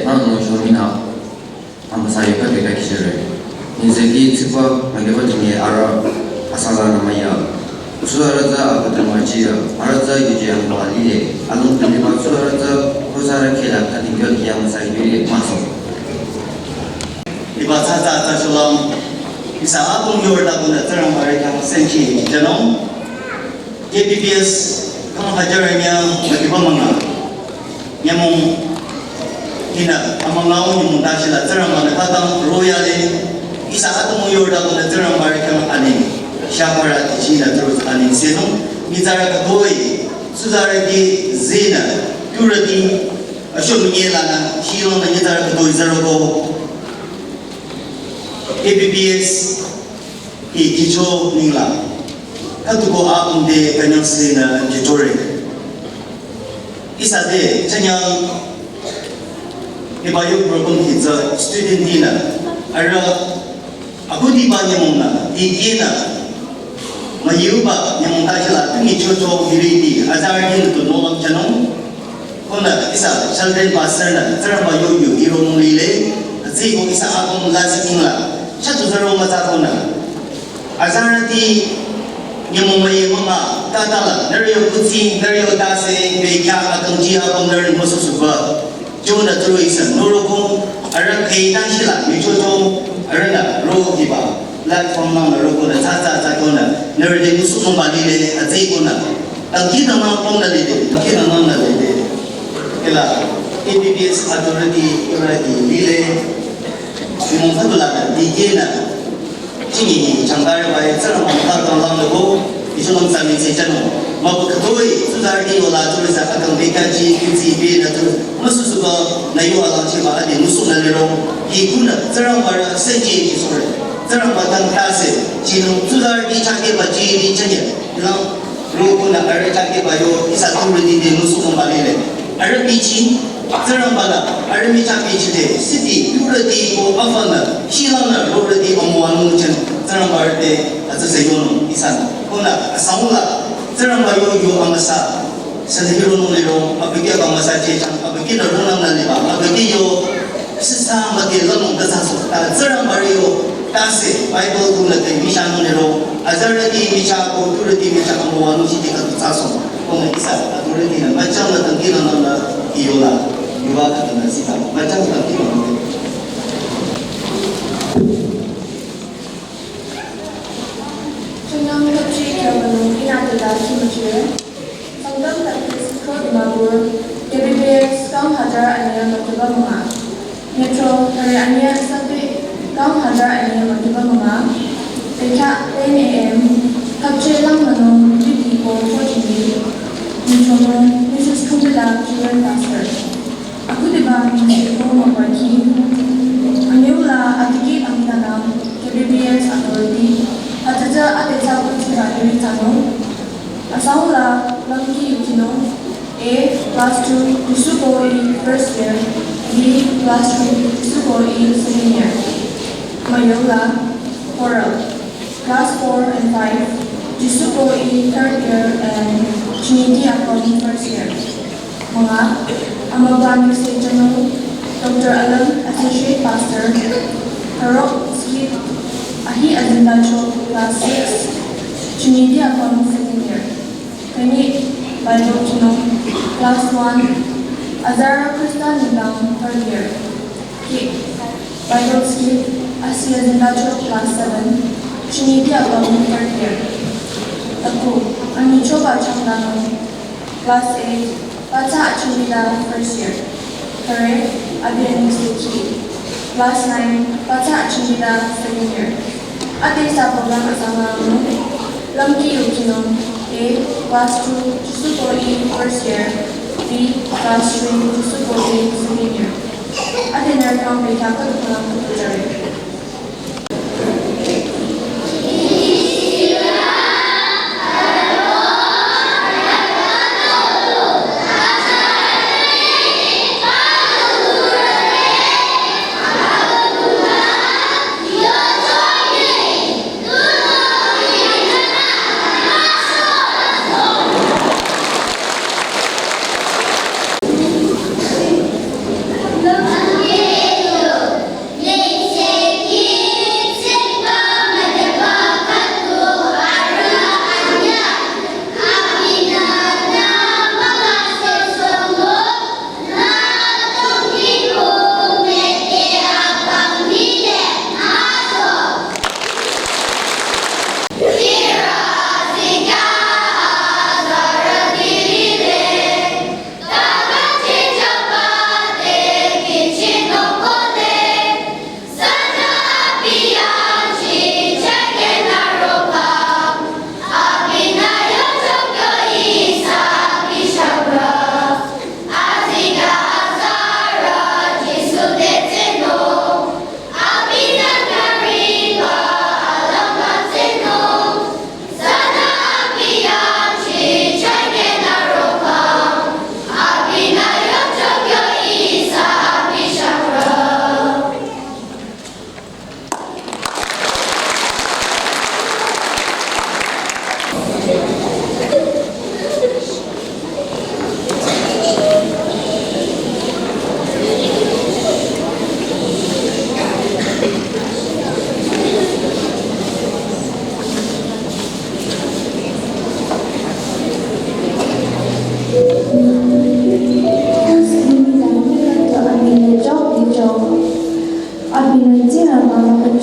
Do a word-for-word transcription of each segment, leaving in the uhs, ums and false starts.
Nang nung shomina amüsa yuka beka kishire. Ninzeki tsipa magiba dinge ara asala namaya. Su aratsa abadama jiya. Aratsa yuje angwa lile. Alung taliba su aratsa kusara kela kadingyo iya amüsa yule maso. Iba tsatsa tsa shalom. Ihsa apüm yorda kunda Tsingrangba re khyang senchi janung. K B B S kang hajar anya magiba manga. Nyümong hinü amangau nyümong tashila Tsingrangba nü khütang royale. Ihsa atümung yorda kunda Tsingrangba re khyang aning. Shapara tichila turu aning senung. Nyitsarü khütoi. Suzarüti zinü. Purity. Asho münyelanü. Shilongnü nyitsarü khütoi zaroko. K B B S hi kicho ningla. Khütuko apüm te kanyang sinü kichore. Ihsa te chanyang iba yo program hi tsü student dinü. Ara akudiba nyümong nü, dikinü. Mayuba nyümong tashila, tungi chocho hiriti, azar dinü tu nolam chanung. Kona ihsa children pastor nü, Tsingrangba yoyu hironung lile, atsiko ihsa apüm lasih ningla, chatu zaro maza kona. Azarüti nyümong maye mama, tatala, nührü yo kutsi, nührü yo tase, bekya akangji apüm nührü müsusuba. Jonü turu ihsa, norokom, arüh khüi tashila, michocho, arühnü, ro hiba. Platform nang na roko na tsatsa tsako na nührü te ngusohnung ba lile atsiko na. Tangki nang nang pong na lile, tangki nang nang na lile. Kela K B B S authority yora hi lile. Simon sabula na dikena. Chini hi changkar ba e tsara mangkar tang lang lebo. Isu lang sami se chano. Mabu khütoi, suzarüti yola turu ihsa akang bekaji, kitsi be na turu. Müsusuba na yo alang chiba ade ngusohna lero. Hi kuna, Tsingrangba ra senji ji sore. Tsingrangba tang tase, chinung tsuzarüti chakeba ji di chanye. Lang, ro kuna arüh chakeba yo, ihsa turüti te ngusohnung ba lile. Arüh bichi, Tsingrangba la, arüh micha bichi de, siti, turüti ko afana, shilana, rorüti amwanu chen, Tsingrangba rüte, atsase yonung, ihsa. Kuna, asangula, Tsingrangba yo yo amüsa, sani hironung lero, abükyü ba amüsa chechang, abükyü na ronang na liba, abükyü yo, sisa mate lanung ta saso, ta Tsingrangba re yo, tase, Bible tu na te, mishanung lero, azarüti micha ko, turüti micha ko, amwanu shiti ka tu saso, kona ihsa, aturüti na, machang na tangki na na na, iyola, yuva ka na sita, machang tangki na na. Chanyang kapchi kyawanung ina tela kimchi. Sangtam Baptist Church Dimapur, K B B S kang hajar anya magiba manga. Metro hari anya sate kang hajar anya magiba manga. Pekha ten A M, kapche lang manung titi ko chojini. Michonung Missus Kumila Children Pastor. Akudiba nisi ko mapaki. Anyula atiki amidana K B B S authority. Hütsütsü adetsa kutsi ba yuri tano. Asaula langki yukino. A, class two, Jisuko i first year. B, class three, Jisuko i second year. Mayula, choral. Class four and five, Jisuko i third year and Trinity Academy first year. Manga, amaba nisi chano, Doctor Alan, Associate Pastor, Harok Skip, ahi azindacho, class six, Trinity Academy second year. Kani Bible chino, class one, Azara Christian Nidang third year. Ki Bible Skip, Asia Zindacho class seven, Trinity Academy third year. Taku, Ani Choba Changdano, class eight, Pacha Achimila first year. Kare, Abianing Suki, class nine, Pacha Achimila second year. Ate sa program asanga lamki yukino, A, class two, Jisuko i first year, B, class three, Jisuko i second year. Ate narkang pekha kutukang kutuchare.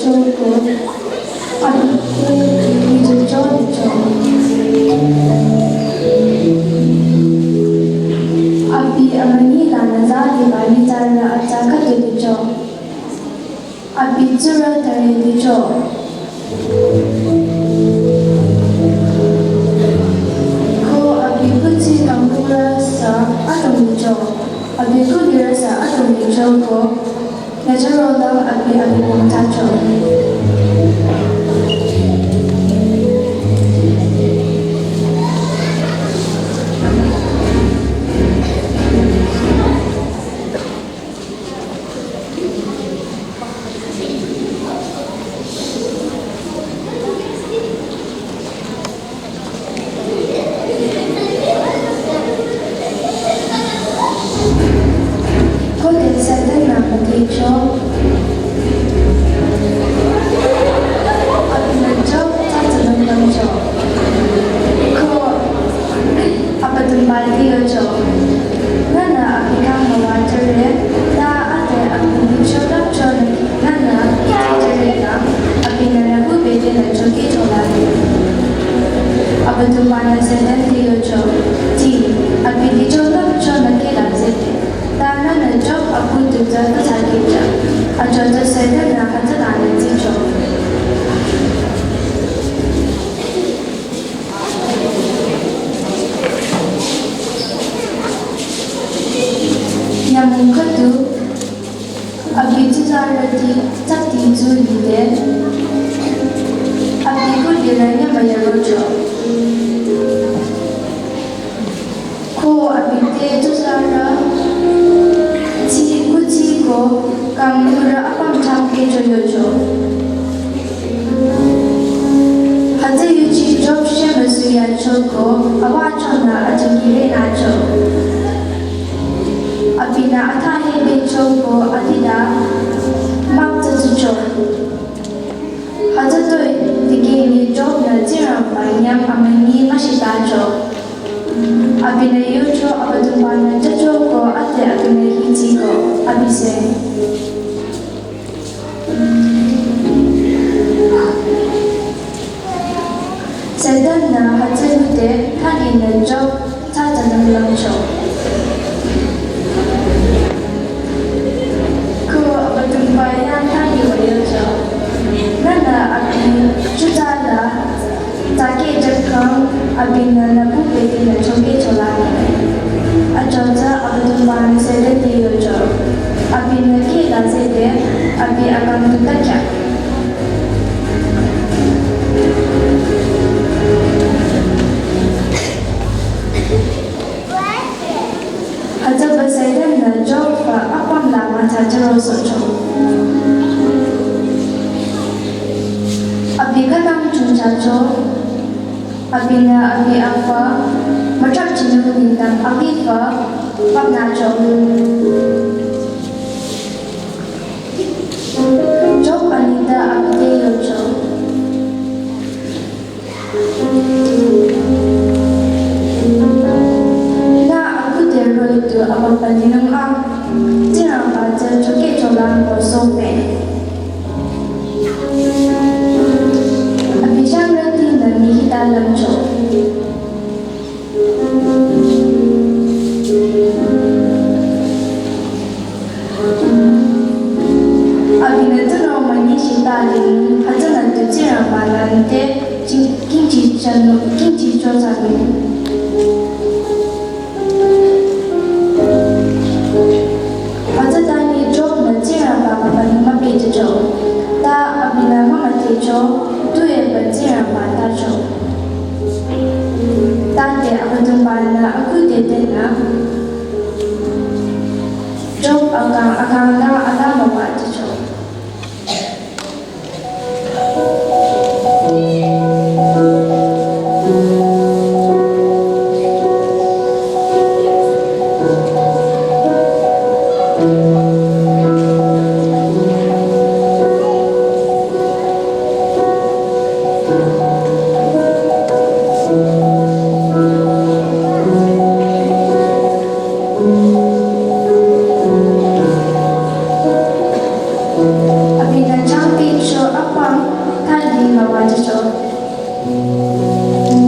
Abi te nyicho cho licho. Abi amünyi lanü za liba nyitsarü atsa khüdu licho. Abi tsurü tare licho. Ko abi kuthsi kangkurü sü adrong licho. Abi kulirü sü adrong licho ko. Nyüchürolang abi abi mongta cho. Khode Satan-nü müdhecho. Abinü Job tsatsanung lümcho. Ko Abüdongba te yocho. Nühnü abi khyang müwajüre, ta ade abi nyicho lüpcho nü nühnü jüre la, abinü nü hübe te nü choki chola. Abüdongba-nü Satan te yocho, ti, abi nyicho lüpcho nü kela zete. Ta nühnü Job apu tu tsü kasa kecha. Achotsü Satan-nü hütsüla nü tsicho. Nyümong khüdu, abi tsuzarüti tsati tsu lide, abi kulirü nyümüya rocho. Ko abi te tsuzarü, tsi kuthsi ko kangkurü apüm thang kecho yocho. Hütsü yuchi Job shemüsuya cho ko, awa chonü achangire nacho. Abinü atha hebe cho ko atida map tsatsucho. Hütsütoi dikehni Job-nü Tsingrangba nyüm amünyi müshitacho. Abinü yocho Abüdongba-nü jücho ko ade abinü hitsiko abise. Satan-nü hütsü lide thalinü Job tsatsanung lümcho. Ko Abüdongba yang thali wüyocho. Nühnü abi tsuzarü tsake jükhang abinü nü hübe te nü choki chola. Achotsü Abüdongba-nü Satan te yocho. Abinü kela zete abi akang tu takya. Hütsüba Satan-nü Job-ba apüm la mütsa jüro sohcho. Abi khütang chungchacho, abinü abi akba mütrapchinung nengdang abi ba pümnacho. Job anita abi te yocho. Nü akhude roh-i tu apüm pümnung a, Tsingrangba tsü choki chola ko sohme. Abi shangrütinü mii hita lümcho. Abinü tunüo münyi shita linung hütsünü tu Tsingrangba lanü te jing-, jingchi chanu, jingchi cho tsanu. Hütsütani Job-nü Tsingrangba mapani müpehjücho. Ta abinü mümüdhecho, tu eba Tsingrangba tacho. Tade Abüdongba-nü akhude tenü Job akang, akang la ala müwajücho.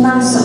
Maso.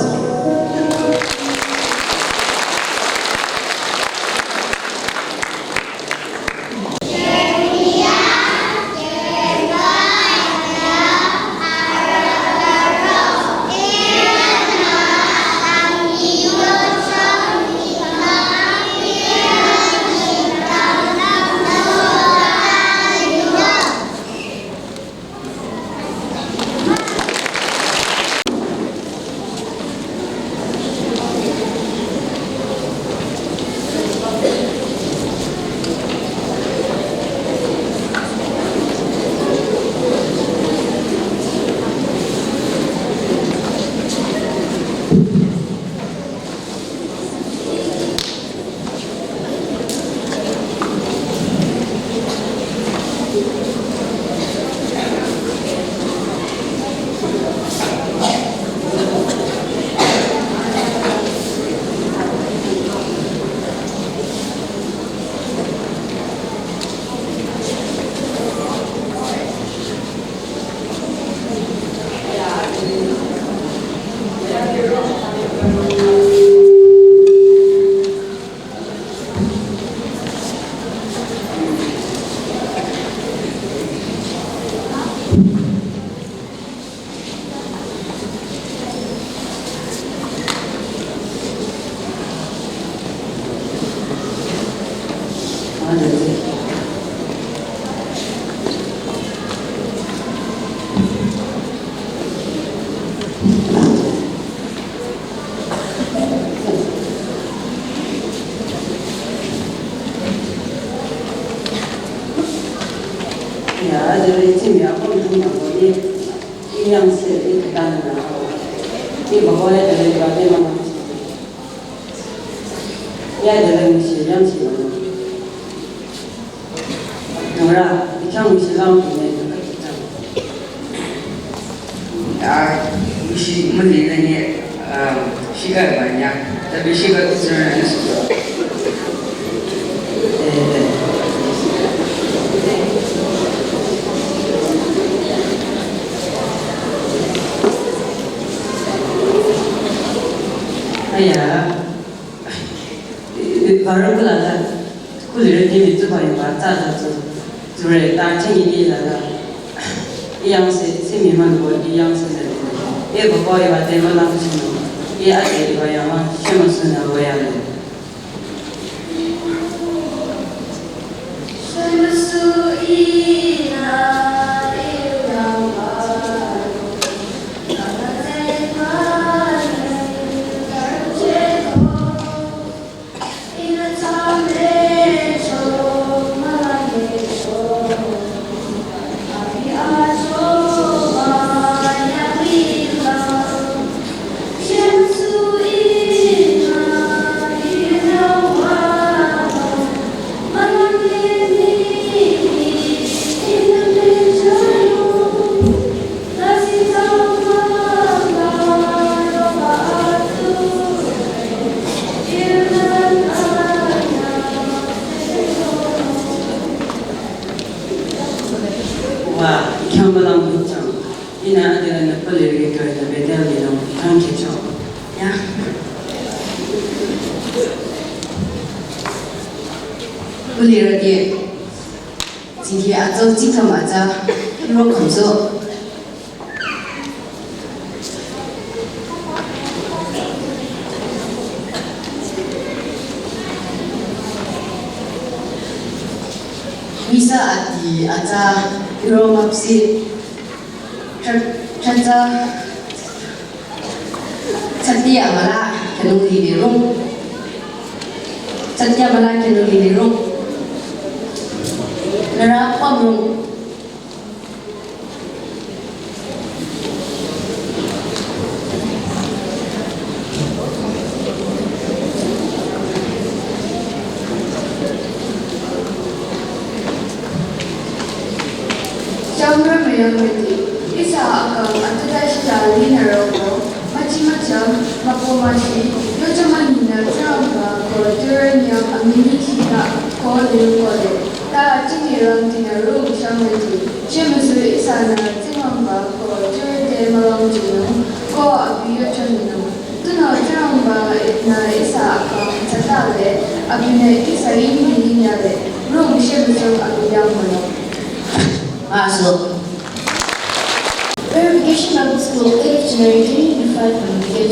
Ya, jadi tim ya, kau tu nak kau ni, ini yang seri kita nak. Ini bawa ya dari bawa mana? Ya, dari misi yang sih mana? Nora, ichang misi lang tu ni, ichang. Ah, misi muli na ni, ah, shiga banyak. Tapi shiga tu sana ni. Eh, eh. Aya. Varang kula la, kuli re timi tu ba yu ba ta ta tu, tu re ta chingi ni la la. Iyang se, se mi man bo, iyang se na de. E ba bo yu ba de ma la ku sino. E a de yu ba ya ma, she ma su na bo ya le. Wa, khyang malang kuchang. Ina adela na pale ri kare na bedel ni long khyang kecho. Ya. Pale ri ke. Tsingi atsau tsingkam atsa, hiro kamso. Misa ati atsa, hiro mapsi. Chan-, chansa, chanti amala, kenung lili rung. Chanti amala, kenung lili rung. Nara pamrung. Chamra mayang mati, ihsa akang atüta shila lina roko, machi macham, mako mashi, yocha manina tsampa, ko turanyam amini shila, ko liu ko le. Ta chini rang tina ru shang mati, shemazui ihsa na tsimampa, ko turte Nü ihsa akang tsatale, abinü ihsa yingyale, ro mishebüsü abiyang mano. Aso. Verification Bible School, eighth January twenty twenty-five, Monday,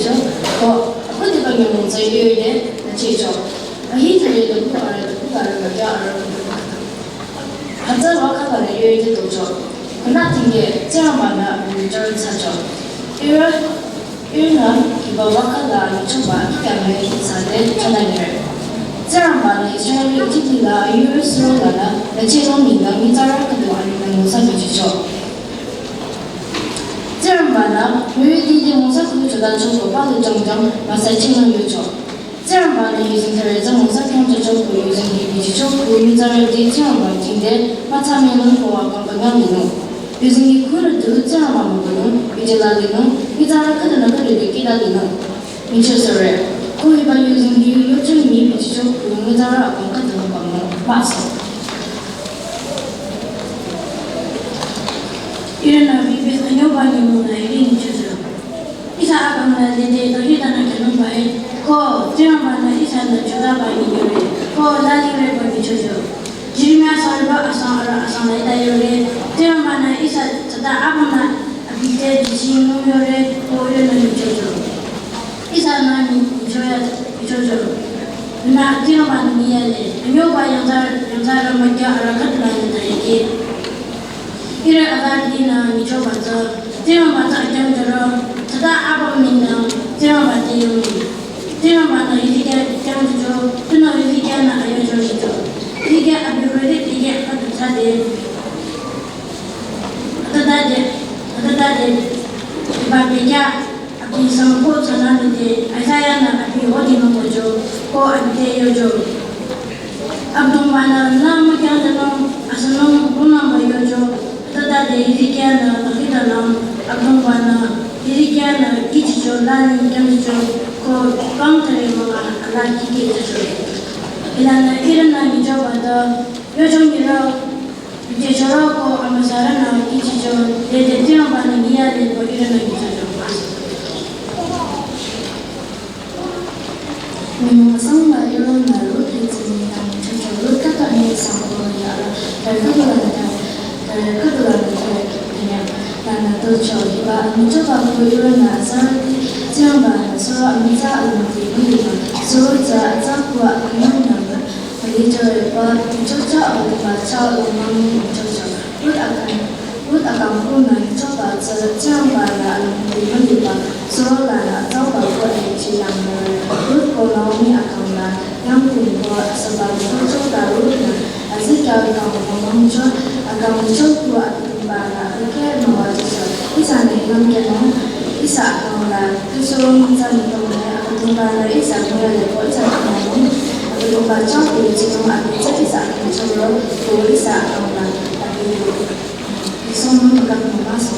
ko, ako di ba nyong tsai yode, na checho. Ahi tare da ku ara da ku ara ba ya ara. Hütsü wakhala yode dojo. Kuna tinge, tsarama na, mi char tsacho. Ira, Ihrünü hiba wakhala nyichoba kikya mii tsade chonanyire. Tsingrangba-nü Israel Ijip-la yuri surolanü nüchinung nengdang nyitsarü khüdu alinü Mosa bichicho. Tsingrangba-nü müyurüti te Mosa kuh chotacho ko palu jangjang müsa chingnung yocho. Tsingrangba-nü yuzeng thüre tsü Mosa khyang chocho ko yuzeng hi bichicho ko nyitsarüti Tsingrangba jingte mütsa mii nung ko akang künyang linung. Yuzeng hi khürü du Tsingrangba mübünung, bichila linung, nyitsarü khüdunü khüdu du kihta linung. Nyichosore, ko hiba yuzeng hi yocho mii bichicho ko nyitsarü akang khüdu mübünung. Maso. Ihrünü bibi anyoba nyümong nü iri nyichocho. Ihsa akang la lede to hita nü kyanungba e, ko Tsingrangba-nü ihsanü chotaba nyiyore, ko lalingre ba nyichocho. Jeremia sariba asang ara asang la hita yore, Tsingrangba-nü ihsa tsata apümnü abi te jichinung yore, ko ihrünü nyichocho. Ihsanü nyi-, nyichoya, nyichocho. Nü Tsingrangba-nü nyiyale, anyoba yangthsa, yangthsa rü mükya ara khüdula nyi ta yeke. Ihrü azarütinü nyichoba tsü, Tsingrangba tsü akhyang jüro, tsüta apüm nengdang, Tsingrangba te yongi. Tsingrangba-nü Hezekia khyang jücho, tunüo Hezekia-nü ayocho jücho. Hezekia abi rüti Hezekia khüdu thsade. Atütade, atütade, hiba bekya, abi sangko tsünü lide, Isaiah-nü abi hoti nungko jo, ko abi te yojo. Abüdongba-nü nü mükyangnung asünung bunangba yojo, atütade Hezekia-nü akhitanung, Abüdongba-nü Hezekia-nü kihchicho, laling khyang jücho, ko pang thüre münga ala kihkeh jücho. Hilanü ihrünü nyichoba to, yojo nyiro, Nyichoro ko amüsarünü kihchicho, lede Tsingrangba-nü nyiyale ko ihrünü nyichocho. Nyümong asang la ihrünü Ruth hi tsü nengdang nyichocho, Ruth khüta nyi sangko yala, thüre khüdulanü thüre, thüre khüdulanü thüre, thüre, nünü tocho hiba nyichoba ko ihrünü azarüti Tsingrangba-nü suro amütsa alümti müliba, suro tsü atsa ko akünyang nü Nyichoreba, nyichocho Abüdongba chah longmang nyichocho. Ruth akang, Ruth akang khunü nyichoba tsü Tsingrangba-nü alümti müliba, surolanü atsauba ko ayichi langnü. Ruth ko Naomi akang la, yangpung ko asüba nyichocho ta Ruth-nü, azikya akang longmangcho, akang nyicho ko Abüdongba-nü, Ake nüwa jücho, ihsanü hingnüm kyanung, ihsa akang la, Kristo mungtsü mütong nü, Abüdongba-nü ihsa müyale ko ihsa khyang nung, Abüdongba chah ko yichinung abi tsü ihsa akang choro, ko ihsa akang la, abi Kristo mung akang nung maso.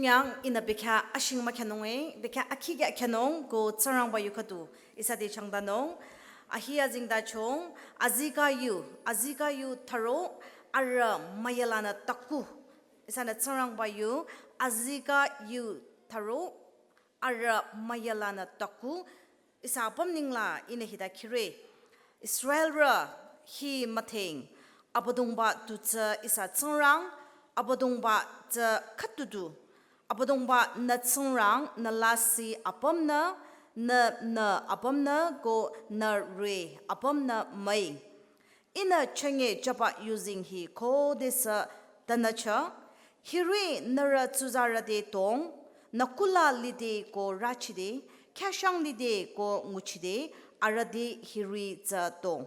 Yang ihnü bekhyah ashing mükyanung e, bekhyah akhikya kyanung ko Tsingrangba yu khüdu ihsa te changdanung. Ahi azengtacho, azikeh yu, azikeh yu tharo, arüh müyalanü taku. Ihsanü Tsingrangba yu, azikeh yu tharo, arüh müyalanü taku. Ihsa apüm nengla ihnü hita khire. Israelrü hi müdheng, Abüdongba tu tsü ihsa Tsingrang, Abüdongba tsü khüdu du. Abüdongba nü Tsingrang, nü lasih apümnü, nü nüh apümnü ko nü re apümnü müi. Ihnü chünye jüba yuzeng hi khodesü tanüchah, hiri nührü tsuzarü te tong, nü kula lide ko rachide, khyashang lide ko nguchide, arüh te hiri tsü tong.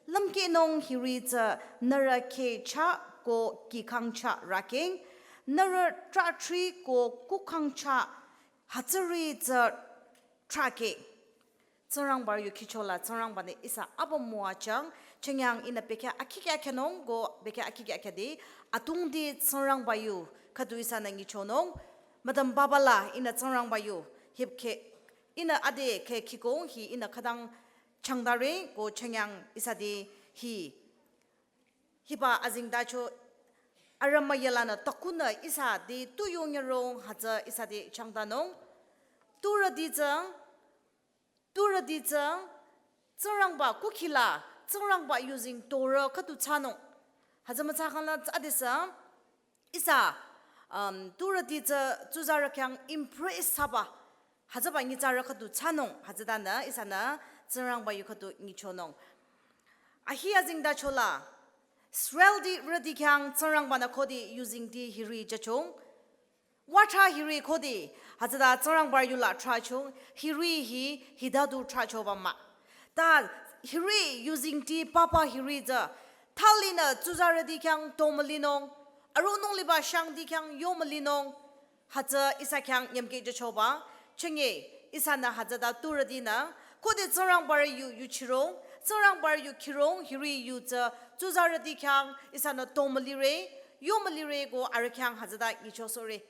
Lümkehnung hiri tsü nührü kheh chah ko kihkhang chah rakeng, nührü trahtri ko kukhang chah hütsüri tsü trakeh. Tsingrangba yu khichola Tsingrangba-nü ihsa apüm müwajüng, chünye ihnü bekhyah akhikya kyanung ko bekhyah akhikya khyade, atungdi Tsingrangba yu khüdu ihsanü nyichonung, madam baba la ihnü Tsingrangba yu, hip kheh, ihnü ade kheh khikong hi ihnü khütang changdare ko chünye ihsa te hi. Hiba azengtacho arüh müyalanü takunü ihsa te tu yongyarong hütsü ihsa te changdanung. Tsurüti tsü, tsurüti tsü, Tsingrangba kukhila, Tsingrangba yuzeng torü khüdu thsanung. Hütsü müthsakhangla tsü adesü, ihsa, um, tsurüti tsü tsuzarü khyang impress thsaba, hütsüba nyitsarü khüdu thsanung, hütsütanü ihsanü Tsingrangba yu khüdu nyichonung. Ahi azengtachola, Israelti rüti khyang Tsingrangba-nü khode yuzengti hiri jüchong, watra hiri khode, hütsüta Tsingrangba yula trahchong, hiri hi hita du trahchoba mah. Ta hiri yuzengti papa hiri tsü, thalinü tsuzarüti khyang to mülinung, aronung liba shangti khyang yo mülinung, hütsü ihsa khyang nyümkeh jüchoba, chünye ihsanü hütsüta tsurütinü, khode Tsingrangba yu yuchirong, Tsingrangba yu khirong, hiri yu tsü tsuzarüti khyang ihsanü to mülire, yo mülire ko arüh khyang hütsüta nyichosohre.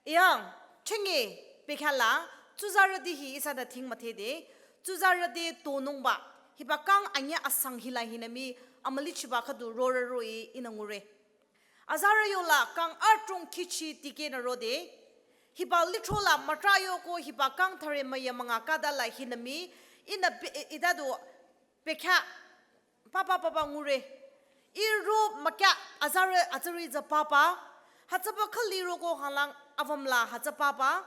Yang, chünye bekhyahla, tsuzarüti hi ihsanü thing müdhede, tsuzarüti tonungba, hiba kang anyüh asang hila hinü mii amülichiba khüdu rorü roh-i ihnü ngure. Azarü yola kang adrong khichi tikehnü rode, hiba lithro la mütra yoko hiba kang thüre müya münga khüdala hinü mii, ihnü be-, i-, hita du bekhyah papa papa ngure. Iro mükya azarü azarü tsü papa, hütsüba khüli roko halang avamla hütsü papa,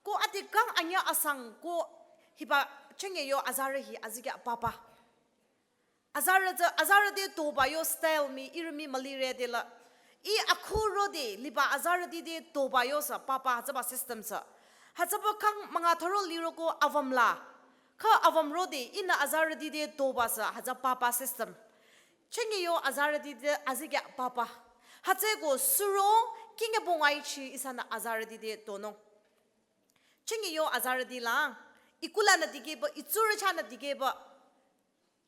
ko ade kang anyüh asang ko hiba chünye yo azarü hi azikeh papa. Azarü tsü, azarü te toba yo style mii, ihrü mii mülire dela. I akhu rode liba azarüti te toba yosü papa hütsüba system sü. Hütsüba kang münga thüro liroko avamla. Kha avam rode ihnü azarüti te tobasü hütsü papa system. Chünye yo azarüti te azikeh papa. Hütsüeko suro kinge bonga ichi ihsanü azarüti te tonung. Chünye yo azarüti la, i kulanü dikehba, i tsurü chahnü dikehba.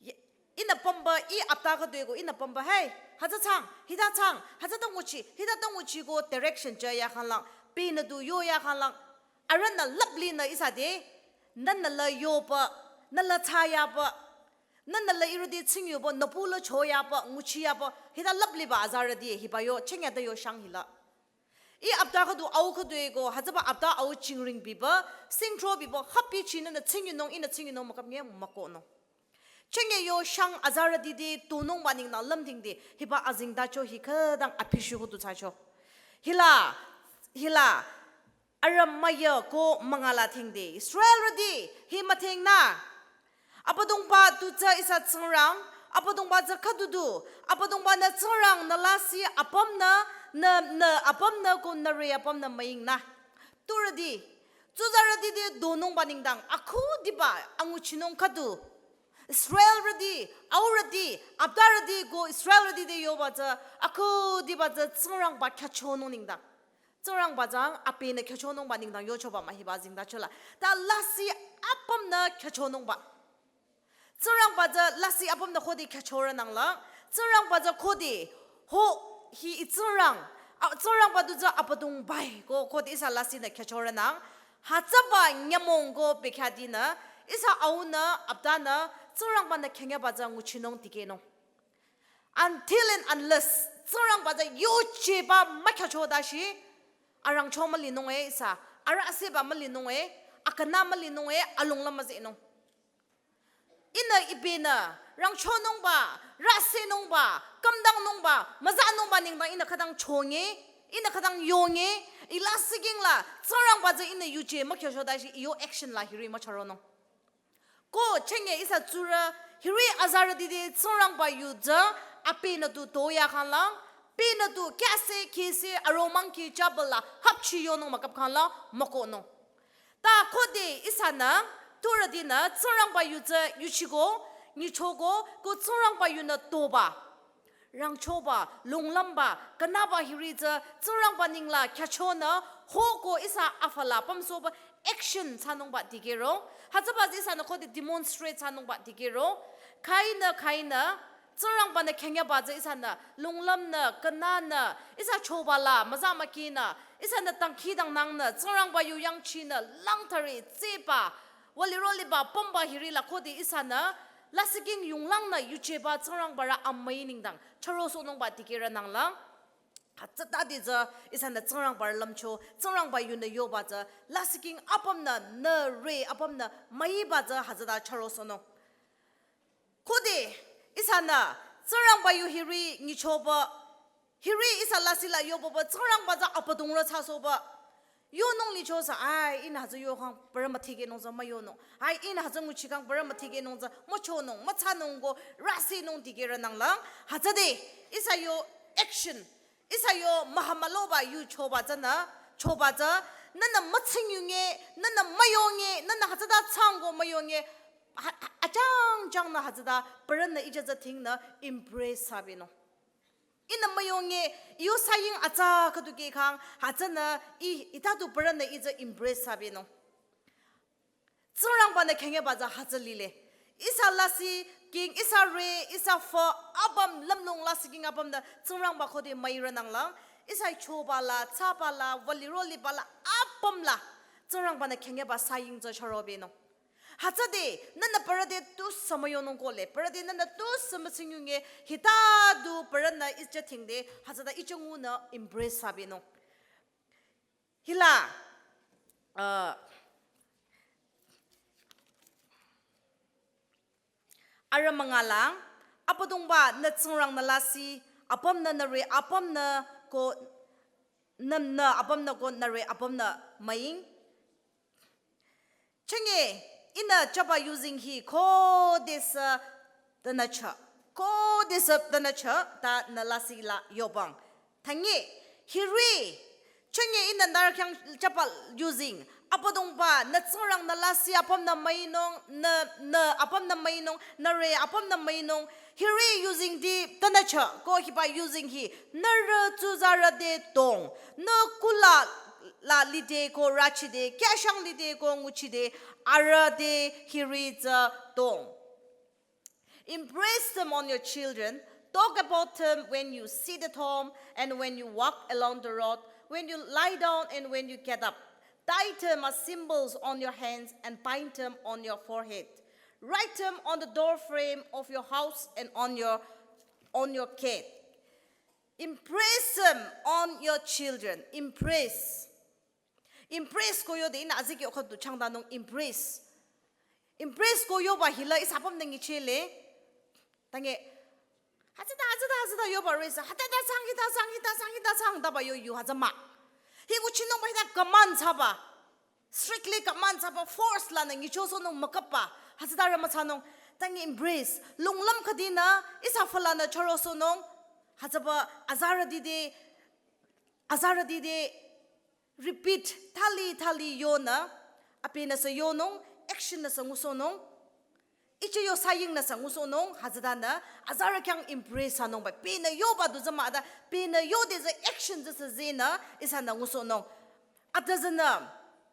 Ye, ihnü pümba, i apta khüdu eko, ihnü pümba, hey, hütsü thsang, hita thsang, hütsüta nguchi, hitata nguchi ko direction jüya khanglang, pinü du yoya khanglang, arühnü lüplinü ihsa te, nühnü la yoba, nü la thsayaba, nühnü la ihrü te tsingyuba, nüpu la choyaba, nguchiyaba, hita lüpliba azarüti hiba yo, chünye ta yo shang hila. I apta khüdu au khüdu eko, hütsüba apta au chingring biba, singthro biba, happy chinü nü tsingyunung, ihnü tsingyunung mükap nge mükohnung. Chünye yo shang azarüti te tonungba nengdang lümdhingde, hiba azengtacho hi khütang apishu khüdu thsacho. Hila, hila, arüh müya ko münga la dhingde, Israelrüti, hi müdhengnü. Abüdongba tu tsü ihsa Tsingrang, Abüdongba tsü khüdu du, Abüdongba nü Tsingrang nü lasih apümnü, nü, nüh apümnü ko nüh re apümnü müingnü. Tsurüti, tsuzarüti te donungba nengdang, akhudiba anguchinung khüdu. Israelrüti, aurüti, aptarüti ko Israelrüti te yoba tsü, akhudiba tsü Tsingrangba khyüchonung nengdang. Tsingrangba tsü apinü khyüchonungba nengdang yochoba mah hiba azengtachola. Ta lasih apümnü khyüchonungba. Tsingrangba tsü lasih apümnü khode khyüchorü nangla. Tsingrangba tsü khode ho hi i Tsingrang A, Tsingrangba du tsü Abüdongba-i ko, khode ihsa lasih nü khyüchorünang. Hütsüba nyümong ko bekhyah dinü, ihsa aunü, aptanü, Tsingrangba nü khyünyaba tsü nguchinung tikehnung. Until and unless, Tsingrangba tsü yujeba mükhyücho dashi, arangcho mülinung e ihsa, arüh aseba mülinung e, akünü mülinung e, alongla müzehnung. Ihnü ibenü, rangchonungba, rüsenungba, kümdangnungba, müzanungba nengdang ihnü khütang chonge, ihnü khütang yonge, ila siking la, Tsingrangba tsü ihnü yuje mükhyücho dashi iyo action la hiri mücharonung. Ko chenge ihsa tsurü, hiri azarüti te Tsingrangba yu tsü, apenü tu toya khanglang, penü tu kyase kyase aromang ki chabala hapchi yonung mükap khanglang, mükohnung. Ta khode ihsanü, turütinü, Tsingrangba yu tsü yuchiko, nyichoko, ko Tsingrangba yunü toba. Rangchoba, longlümba, künaba hiri tsü, Tsingrangba nengla khyüchonü, hoko ihsa afala pümsohba action thsanungba tikehro. Hütsüba tsü ihsanü khode demonstrate thsanungba tikehro. Khainü, khainü, Tsingrangba nü khyünyaba tsü ihsanü, longlümnü, künanü, ihsa choba la, müza mükinü, ihsanü dangkhidangnangnü, Tsingrangba yu yangchinü, langthari, tseba, wali roliba, pümba hiri la khode ihsanü, lasih king yunglangnü, yujeba, Tsingrangba rü amüi nengdang, charosohnungba tikehronanglang. Hütsütade tsü, ihsanü Tsingrangba rü lümcho, Tsingrangba yunü yoba tsü, lasih king apümnü, nüre apümnü, müiba tsü, hütsüta charosohnung. Khode, ihsanü, Tsingrangba yu hiri nyichoba, hiri ihsa lasih la yoba ba, Tsingrangba tsü Abüdongrü thsasohba. Yonung lichosü, ai, ihnü hütsü yokhang, parü müthikehnung tsü müyonung. Ai, ihnü hütsü nguchikhang, parü müthikehnung tsü müchonung, müthsanung ko, rüsenung tikehronanglang. Hütsüde, ihsa yo action, ihsa yo mühamüloba yu choba tsünü, choba tsü, nünü mütsingyunge, nünü müyonge, nünü hütsüta thsang ko müyonge, ha, ha, achangchangnü hütsüta, parünü ija tsü tingnü impress thsabenung. Ihnü müyonge, iyo saying atsa khüdu kehkhang, hütsünü, i, ita tu parünü ija impress thsabenung. Tsingrangba nü khyünyaba tsü hütsü lile. Ihsa lasih king, ihsa re, ihsa fü, apüm lümlong lasih king apümnü Tsingrangba khode müirünanglang. Ihsa choba la, thsaba la, wali roliba la, apüm la. Tsingrangba nü khyünyaba saying tsü charobenung. Hütsüde, nünü parü te tusü müyonung kohle, parü te nünü tusü mütsingyunge, hita du parünü ija tingde, hütsüta ija ngunü impress thsabenung. Hila, uh, arüh müngalang, Abüdongba nü Tsingrang nü lasih, apümnü nüre, apümnü ko, nü, nü, apümnü ko nüre, apümnü müing. Chenge, ihnü chaba yuzeng hi khodesü tünücha. Khodesü tünücha ta nü lasih la yobang. Tangi, hiri, chenge ihnü nührü khyang chaba yuzeng. Abüdongba, nü Tsingrang nü lasih apümnü müinung, nü, nü apümnü müinung, nüre apümnü müinung. Hiri yuzeng ti tünücha, ko hiba yuzeng hi, nührü tsuzarü te dong, nü kula la lide ko rachide, kyashang lide ko nguchide, arüh te hiri tsü dong. Impress them on your children. Talk about them when you sit at home and when you walk along the road, when you lie down and when you get up. Tie them as symbols on your hands and bind them on your forehead. Write them on the door frame of your house and on your, on your gate. Impress them on your children. Impress. Impress ko yode ihnü azikyo khüdu changdanung impress. Impress ko yoba hila ihsa apümnü nyichele. Tangi, hütsüta, hütsüta, hütsüta yoba resa. Hütsüta thsang, hita thsang, hita thsang, hita thsang, taba yo yu hütsü mah. Hi nguchinungba hita command thsaba. Strictly command thsaba, force lanü nyichosohnung mükapba. Hütsüta rü müthsanung. Tangi impress. Longlüm khüdinü, ihsa fülanü charosohnung. Hütsüba azarüti te, azarüti te, repeat, thali, thali yonü, apenü sü yonung, action nü sü ngusohnung, iche yo saying nü sü ngusohnung, hütsütanü, azarü khyang impress thsanungba, penü yoba du tsü mah ta, penü yode tsü action tsü sü zenü, ihsanü ngusohnung. Ata tsünü,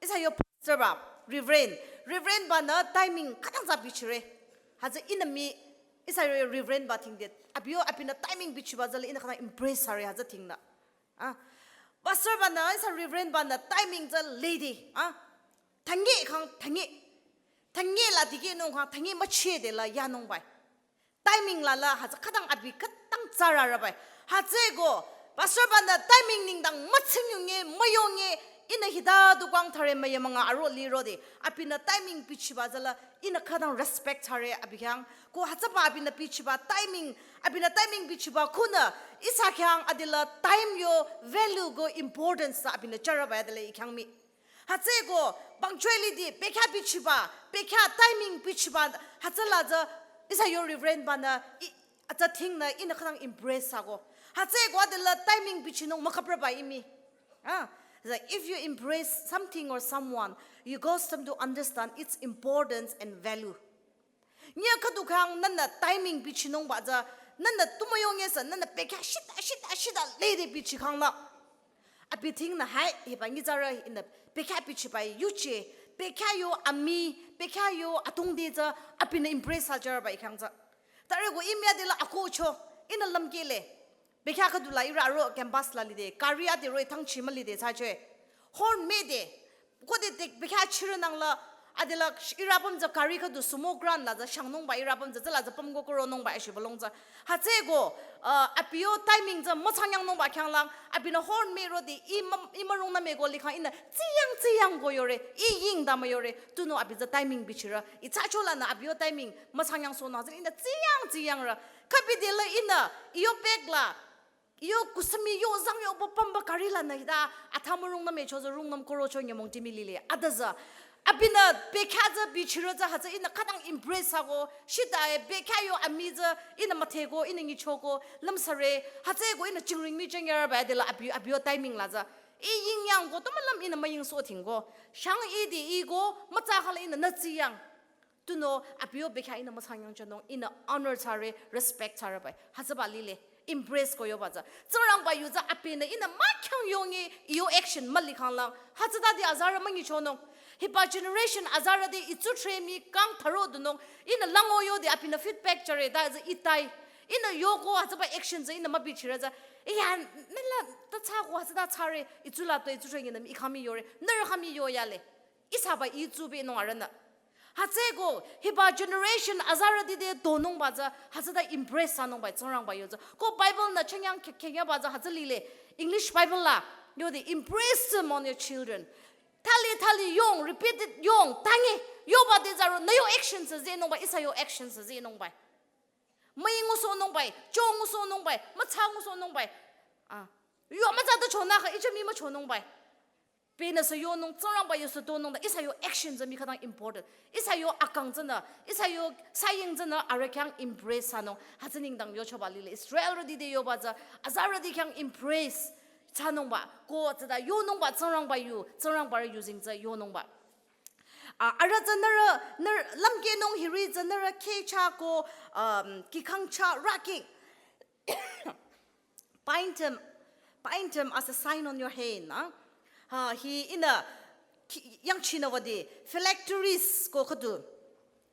ihsa yo pastor ba, reverend, reverend banü timing khütang tsü bichire. Hütsü ihnü mii, ihsa yo reverend ba tingde, abi yo abinü timing bichiba tsüla ihnü khütang impress thsare hütsü tingnü. Ah, Pastor banü, ihsa Reverend banü timing tsü lede, ah. Tangi khang, tangi. Tangi la dikehnung khang, tangi müchide la yanung bai. Timing la la, hütsü khütang abi khütang tsarara bai. Hütsüeko, Pastor banü timing nengdang mütsingyunge, müyonge, ihnü hita du kwang thare müyamünga aro lirode. Abinü timing bichiba tsüla, ihnü khütang respect thare abi khyang. Ko hütsüba abinü bichiba timing, abinü timing bichiba khunü, ihsa khyang adila time yo value ko importance tsü abinü chara bai adila ih khyang mii. Hütsüeko, punctuality, bekhyah bichiba, bekhyah timing bichiba, hütsüla tsü, ihsa yo Reverend banü, i, atsa thingnü, ihnü khütang impress thsako. Hütsüeko adila timing bichinung mükapra bai ih mii. Ah, it's like if you impress something or someone, you cause them to understand its importance and value. Nyüh khüdu khang nühnü timing bichinungba tsü, nühnü tu müyonge sü, nühnü bekhyah shita, shita, shita lede bichi khang la. Abi thingnü hai, hiba nyitsarü ihnü bekhyah bichiba yuje, bekhyah yo amii, bekhyah yo atungde tsü, abinü impress thsajüba ih khyang tsü. Tareko ih mii adila akohcho, ihnü lümkehle. Bekhyah khüdu la ihrü aro campus la lide, gari ade roh-i thangchi mülide thsacho. Horn müde, khode te bekhyah chirünang la, adila sh-, ihrü apüm tsü gari khüdu Sumo Grand la tsü shangnungba ihrü apüm tsü, tsüla tsü pümko koronungba ashibalong tsü. Hütsüeko, uh, abi yo timing tsü müthsangyangnungba khyanglang, abinü horn mürode, ih mü-, ih mürungnü müko likhang ihnü tsiyang tsiyang ko yore, ih ying ta müyore, tunüo abi tsü timing bichirü, ih thsacho lanü abi yo timing mütsangyangsohnung, hütsü ihnü tsiyang tsiyangrü. Khübide la ihnü, ih yo bag la, ih yo kusümi yo zang yo bo pümba gari lanü hita, atha mürungnü mücho tsü rungnüm korocho nyümong timi lile. Adatsü, abinü bekhyah tsü bichirü tsü hütsü ihnü khütang impress thsako, shita e bekhyah yo amii tsü ihnü müdheko, ihnü nyichoko, lümsare, hütsüeko ihnü chingring mii chengyarü bai adila abi, abi yo timing la tsü. Ih yingyang ko, tu mülüm ihnü müyingsoh thingko. Shang ih de ih ko, mütsa khala ihnü nütsiyang. Tunüo, abi yo bekhyah ihnü müthsangyang thsanung, ihnü honor thsare, respect thsare bai. Hütsüba lile, impress ko yoba tsü. Tsingrangba yu tsü abinü ihnü mükhyang yonge, ih yo action mülikhanglang. Hütsütade azarü münyichonung. Hiba generation azarüde ih tsuthremi kang tharo dunung. Ihnü lango yode abinü feedback thsare, ta tsü ih tai. Ihnü yoko hütsüba action tsü ihnü mübichirü tsü. Iya, nüla ta thsako hütsüta thsare, ih tsula to ih tsuthremi nü ih khami yore. Nührü khami yoyale. Ihsaba ih tsubenung arühnü. Hütsüeko, hiba generation azarüti te donungba tsü, hütsüta impress thsanungba Tsingrangba yu tsü. Ko Bible nü chengyang khe-, khengyaba tsü hütsü lile, English Bible la, yode impress them on your children. Thali, thali yong, repeat it yong, tangi, yoba te tsü ro, nü yo action tsü zenungba, ihsa yo action tsü zenungba. Müyingusohnungba, chongusohnungba, mütsangusohnungba. Ah, yo mütsa te chonakha, ih chah mii müchonungba. Penü sü yonung, Tsingrangba yu sü donung ta, ihsa yo action tsü mii khütang important. Ihsa yo akang tsünü, ihsa yo saying tsünü, arüh khyang impress thsanung. Hütsü nengdang yochoba lile, Israelrüti te yoba tsü, azarüti khyang impress thsanungba. Ko tsüta yonungba, Tsingrangba yu, Tsingrangba yu yuzeng tsü yonungba. A, arüh tsü nührü, nührü, lümkehnung hiri tsü nührü khehcha ko, um, kihkhangcha raki. Bind them, bind them as a sign on your hand, ah. Ha, hi ihnü, ki-, yangchinü wadi, phylacteries ko khüdu.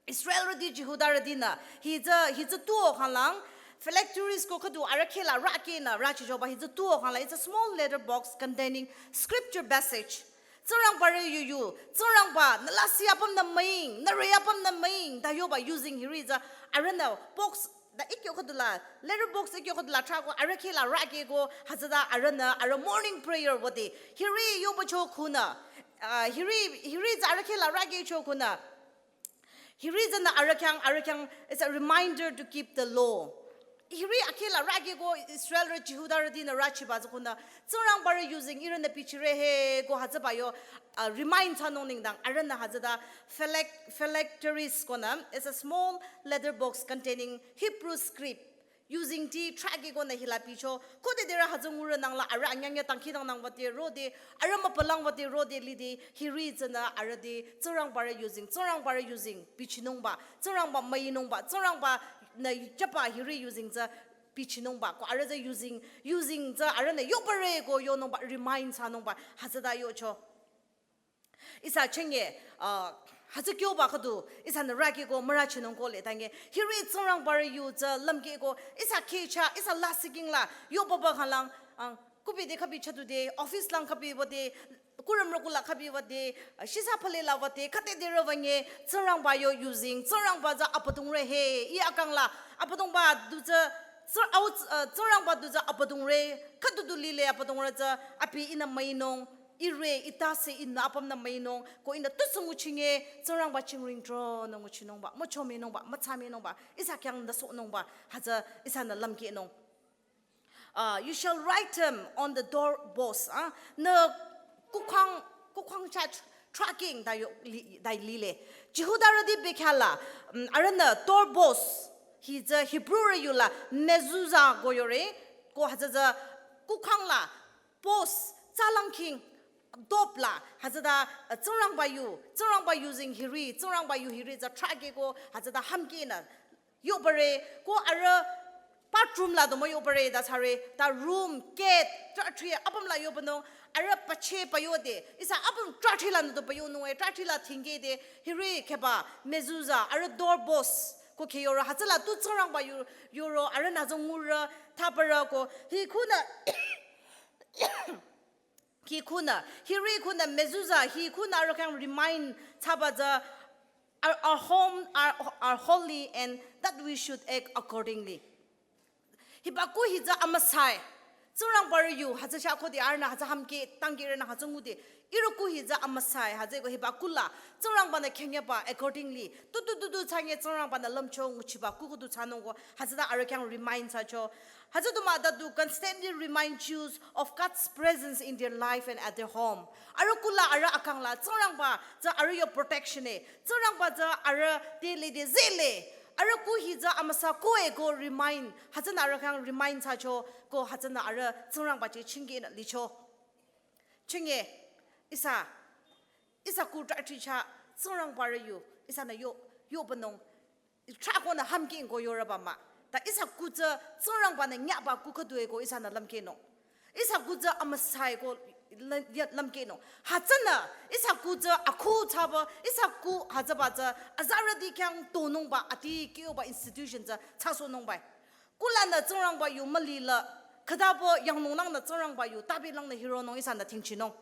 Israelrüti, Jihudarütinü, hi tsü, hi tsü tuo khanglang, phylacteries ko khüdu arüh kheh la raki nü, raki choba hi tsü tuo khanglang, it's a small leather box containing scripture passage. Tsingrangba rü yu yu, Tsingrangba, nü lasih apümnü müing, nü re apümnü müing, ta yoba yuzeng hiri tsü, arühnü box, ta ikyo khüdu la, leather box ikyo khüdu la trahko, arüh kheh la raki ko, hütsüta arühnü, arüh morning prayer wadi. Hiri yoba cho khunü, ah, hiri, hiri tsü arüh kheh la raki cho khunü. Hiri tsünü arüh khyang, arüh khyang, it's a reminder to keep the law. Hiri akheh la raki ko Israelrü Jihudarütinü rachiba tsü khunü, Tsingrangba rü yuzeng ihrünü bichire he ko hütsüba yo, ah, remind thsanung nengdang, arühnü hütsüta phylac-, phylacteries konü, it's a small leather box containing Hebrew script. Yuzengti trahki konü hila bicho, khode derü hütsü ngurü nangla arüh anyangya dangkhidangnang wadi rode, arüh müpülang wadi rode lide, hiri tsünü arüh te, Tsingrangba rü yuzeng, Tsingrangba rü yuzeng, bichinungba, Tsingrangba müinungba, Tsingrangba nü jüba hiri yuzeng tsü bichinungba, ko arüh tsü yuzeng, yuzeng tsü arühnü yoba re ko yonungba, remind thsanungba, hütsüta yocho. Ihsa chenge, ah, hütsü kyoba khüdu, ihsanü raki ko mürachinung kohle tangi. Hiri Tsingrangba rü yu tsü lümkeh ko, ihsa khehcha, ihsa lasih king la, yoba ba khanglang, ah, Kupi de kapi chatu de, office lang kapi wüde, kurüm rokula kapi wüde, shisa phale la wüde, khütade rü wünge, Tsingrangba yo using, Tsingrangba tsü Abüdongre he, i akang la, Abüdongba du tsü, tsir-, au tsü, uh, Tsingrangba du tsü Abüdongre, khüdu du lile Abüdongre tsü, abi ihnü müinung, ire, i tase ihnü apümnü müinung, ko ihnü tusü nguchinge, Tsingrangba chingring tronü nguchinungba, mücho müinungba, mütsa müinungba, ihsa khyang nda sohnungba, hütsü ihsanü lümkehnung. Uh, you shall write them on the doorpost. Ah, nü kukhang, kukhang cha tr-, tracking da yo li, da lile. Jihudarüti bekhyah la, mm, arühnü doorpost, hi tsü Hebrew rü yu la mezuzah ko yore, ko hütsü tsü kukhang la post, tsalang king, top la, hütsüta, uh, Tsingrangba yu, Tsingrangba using hiri, Tsingrangba yu hiri tsü tracking ko, hütsüta hamkehnü, yobare, ko arüh bathroom la du müyobare ta thsare, ta room, gate, trahthri apüm la yobanung, arüh pache payode, ihsa apüm trahthri lanü du payonung e, trahthri la thingkehde, hiri kheba, mezuzah, arüh doorpost, ko khe yoro, hütsüla tu Tsingrangba yu-, yoro, arühnü tsü ngurü, thabarü ko, hi khunü, hi khunü, hiri khunü, mezuzah, hi khunü arüh khyang remind thsaba tsü, are, are home, are, are holy and that we should act accordingly. Hiba ku hi tsü amüsa-i, Tsingrangba rü yu, hütsü sha khode arühnü hütsü hamkeh, tangkeh rünü hütsü ngude, ihrü ku hi tsü amüsa-i, hütsüeko hiba ku la, Tsingrangba-nü khyang yaba accordingly, tu tu tu tu thsange Tsingrangba-nü lümcho nguchiba ku khüdu thsanung ko, hütsüta arüh khyang remind thsacho. Hütsü du mah ta du constantly remind Jews of God's presence in their life and at their home. Arüh ku la arüh akang la Tsingrangba tsü arüh yo protection e. Tsingrangba tsü arüh te lide zehle. Arüh ku hi tsü amüsa ko e ko remind. Hütsünü arüh khyang remind thsacho ko hütsünü arüh Tsingrangba che chingkehnü licho. Chinge ihsa, ihsa ku trahthri cha Tsingrangba rü yu, ihsanü yo, yobanung. Trah konü hamkeh ko yorüba mah. Ta ihsa ku tsü Tsingrangba-nü nyaba ku khüdu e ko ihsanü lümkehnung. Ihsa ku tsü amüsa-i ko lüm-, lümkehnung. Hütsünü ihsa ku tsü akhu thsaba, ihsa ku hütsüba tsü azarüti khyang tonungba, ati kyoba institution tsü thsasohnungba. Ku lanü Tsingrangba yu mülila, khütabo yangnung langnü Tsingrangba yu, tabi langnü hironung ihsanü tingchinung.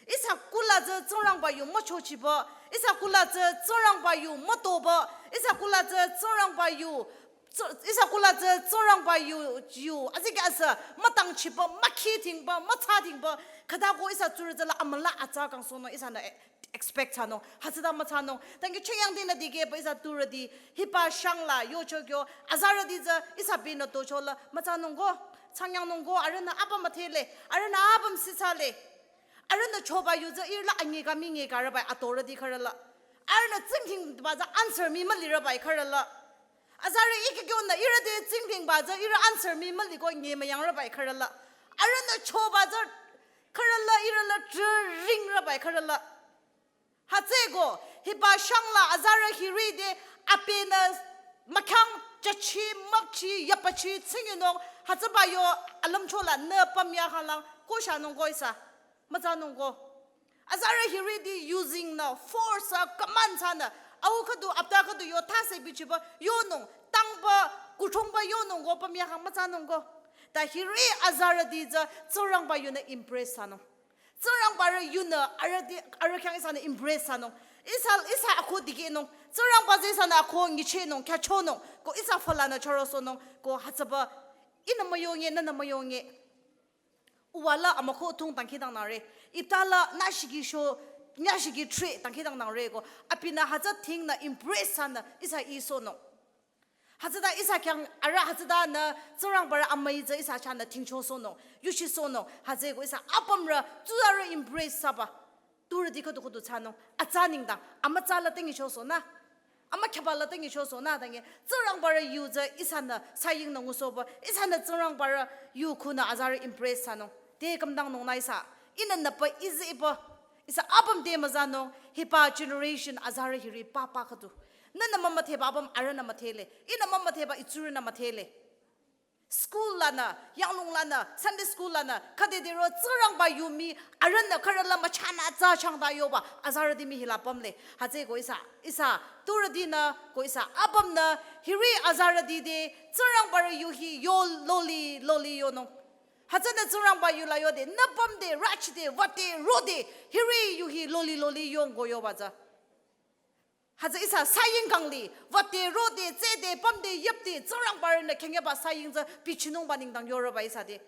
Ihsa ku la tsü Tsingrangba yu müchochiba, ihsa ku la tsü Tsingrangba yu mütoba, ihsa ku la tsü Tsingrangba yu, tsü-, ihsa ku la tsü Tsingrangba yu, yu, azikeh asü, mütangchiba, mükhitingba, mütsatingba, khüta ko ihsa tsurü tsüla amüla atsa kangsohnung ihsanü e-, expect thsanung, hütsüta müthsanung. Tangki chingyang dinü dikehba ihsa tsurüti, hiba shang la, yocho kyo, azarüti tsü, ihsa binü tocho la, müthsanung ko, thsangyangnung ko, arühnü apüm müdhele, arühnü apüm sithsale. Arühnü choba yu tsü ihrü la anyi ka mi nyi ka rübai atorüti khürü la. Arühnü tsingdhingba tsü answer mi mülirübai khürü la. Azarü ikeh kyonü ihrü te tsingdhingba tsü ihrü answer mi müliko nyi müyangrübai khürü la. Arühnü choba tsü khürü la ihrü la tringrübai khürü la. Hütsüeko, hiba shang la azarü hiri te apenü mükhyang chachi, müpchi, yapachi, tsinginung, hütsüba yo alümcho la nü pümya khalang, ko shanung ko ihsa, müthsanung ko. Azarü hiriti using nü, force a, command thsanü, au khüdu, apta khüdu yo thase bichiba, yonung, tangba, kuthongba yonung ko, pümya khang müthsanung ko. Ta hiri azarüti tsü, Tsingrangba yunü impress thsanung. Tsingrangba rü yunü, arüti, arüh khyang ihsanü impress thsanung. Ihsa, ihsa akhu dikehnung. Tsingrangba tsü ihsanü akhu nyichehnung, khyachonung. Ko ihsa fülanü chürosohnung. Ko hütsüba, ihnü müyonge, nünü müyonge. Uwa la amükhu thung dangkhidangnangre. Ipta la nashiki sho, nashiki tre dangkhidangnangre ko. Abinü hütsü thingnü impress thsanü ihsa isohnung. Hütsüta ihsa khyang arüh hütsüta nü Tsingrangba rü amüi tsü ihsa chahnü thingchosohnung. Yuchisohnung. Hütsüeko ihsa apümrü tsuzarü impress thsaba. Tsurüti khüdu khüdu thsanung. Atsa nengdang. Amütsa la tengichosohnü. Amükhyaba la tengichosohnü tangi. Tsingrangba rü yu tsü ihsanü sayingnü ngusohba. Ihsanü Tsingrangba rü yu khunü azarü impress thsanung. Te kümdangnungnü ihsa. Ihnü nüpa izi ipa. Ihsa apüm te müthsanung. Hiba generation azarü hiri papa khüdu. Nünü mümüdheba apüm arühnü müdhele. Ihnü mümüdheba itsurünü müdhele. School lanü, yanglung lanü, Sunday school lanü, khüdedero Tsingrangba yu mii, arühnü khürü la müchanü atsa changta yoba, azarüti mii hila pümle. Hütsüeko ihsa, ihsa, tsurütinü, ko ihsa, apümnü, hiri azarüti te, Tsingrangba rü yu hi, yo loli, loli yonung. Hütsünü Tsingrangba yula yode, nü pümde, rachide, wüde, rode, hiri yu hi loli loli yong ko yoba tsü. Hütsü ihsa saying kangli, wüde, rode, tsede, pümde, yüpde, Tsingrangba rünü khengyaba saying tsü bichinungba nengdang yoroba ihsa de.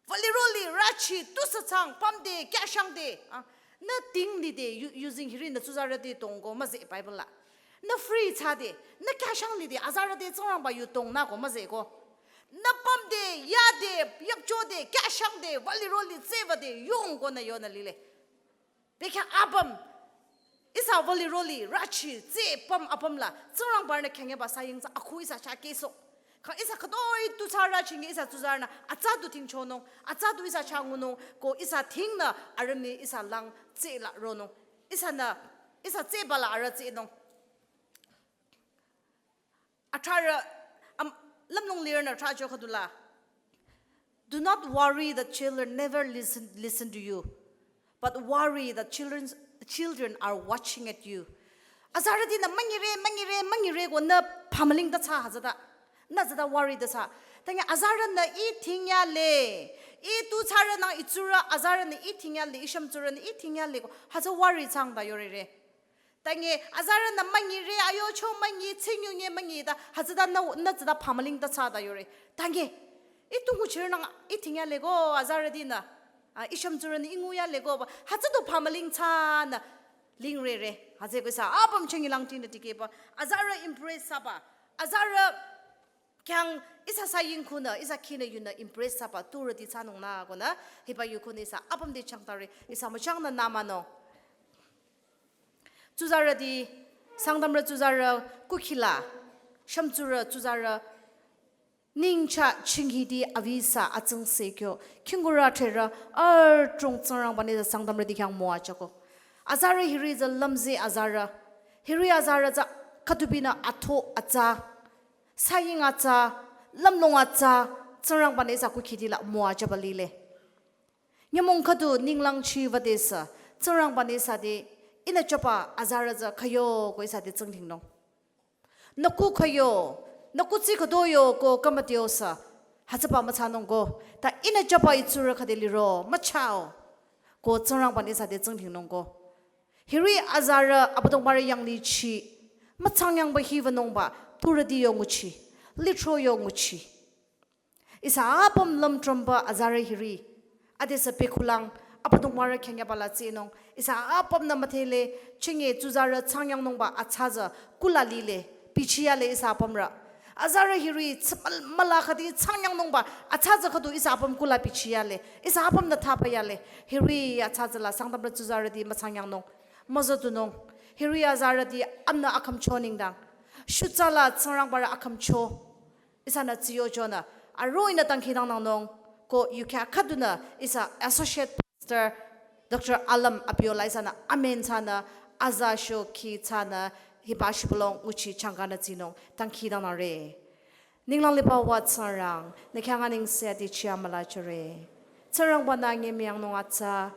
Wüli roli, rachi, tusü chang, pümde, kyashangde, ah, nü ting lide, yu-, using hiri nü tsuzarü de tong ko müzeh Bible la. Nü free thsade, nü kyashang lide, azarü de Tsingrangba yu tong nü ko müzeh ko. Nü pümde, yade, yüpchode, kyashangde, wüli roli, tsewüde, yong ko nü yonü lile. Bekhyah apüm, ihsa wüli roli, rachi, tse püm apüm la, Tsingrangba rünü khengyaba saying tsü akhu ihsa chah kehsoh. Kha ihsa khütoi tu thsarü chingi ihsa tsuzarünü, atsa du tingchonung, atsa du ihsa chah ngunung, ko ihsa tingnü arümi ihsa lang tse la ronung. Ihsanü, ihsa tseba la arüh tsenung. Athsarü, am, lümlong lirünü athsarü khüdula. Do not worry that children never listen, listen to you, but worry that children, children are watching at you. Azarütinü müngire, müngire, müngire ko nü phamüling ta thsa hütsüta. Nü tsüta worry ta thsa. Tangi azarünü ih tingyale. Ih tu thsarünang itsurü azarünü ih tingyale, ishümtsurünü ih tingyale ko. Hütsü worry thsang ta yorere. Tangi, azarünü müngire, ayo cho müngi, tsingyunye müngi ta, hütsüta nü, nü tsüta phamüling ta thsa ta yore. Tangi, ih tu nguchirünang ih tingyale ko, azarütinü, ah, ishümtsurünü ih nguyale ko ba, hütsü du phamüling thsanü lingrere. Hütsü ko ihsa apüm chingi langtinü tikehba, azarü impress thsaba, azarü khyang ihsa saying khunü, ihsa khinü yunü impress thsaba, turüti thsanung nü konü, hiba yu khunü ihsa apüm de changtare, ihsa müchangnü nü mano. Tsuzarüti, Sangtamrü tsuzarü kukhila, shümtsurü tsuzarü, ningcha chinghiti avisa atsingse kyo, khingkurü therü, arüh trong Tsingrangba nü tsü Sangtamrüti khyang müwajüko. Azarü hiri tsü lümzi azarü, hiri azarü tsü khüdubinü atho atsa, saying atsa, lümlong atsa, Tsingrangba nü tsü kukhitila müwajüba lile. Nyümong khüdu ninglang chiwüdesü, Tsingrangba nü sade, ihnü choba azarü tsü khüyo ko ihsa de tsingdhingnung. Nü ku khüyo, nü ku tsi khüdo yo ko kamadio sü, hütsüba müthsanung ko, ta ihnü choba itsurü khüde liro, müchao, ko Tsingrangba nü sade tsingdhingnung ko. Hiri azarü Abüdongbarü yanglichi, mütsangyangba hiwünungba, turüti yo nguchi, lithro yo nguchi. Ihsa apüm lümtrümba azarü hiri. Adesü pekhulang, Abüdongbarü khengyaba la tsinung. Ihsa apümnü müdhele, chingi tsuzarü tsangyangnungba atsa tsü kula lile, bichiyale ihsa apümrü. Azarü hiri tsü mal-, mala khüdi tsangyangnungba atsa tsü khüdu ihsa apüm kula bichiyale. Ihsa apümnü thapayale. Hiri atsa tsü la Sangtamrü tsuzarüti mütsangyangnung. Müzüdunung. Hiri azarüti amnü akhümcho nengdang. Shutsa la Tsingrangbarü akhümcho. Ihsanü tsiyo chonü, aroh-i nü dangkhidangnangnung, ko yukhya khüdunü, ihsa Associate Pastor Doctor Alam Abiola ihsanü amen thsanü, aza shokhi thsanü, hiba shibülung nguchi changkanü tsinung, dangkhidangnangre. Ninglang liba wa Tsingrang, nü khyang anengse ati chia müla jüre. Tsingrangba nü nge müyangnung atsa,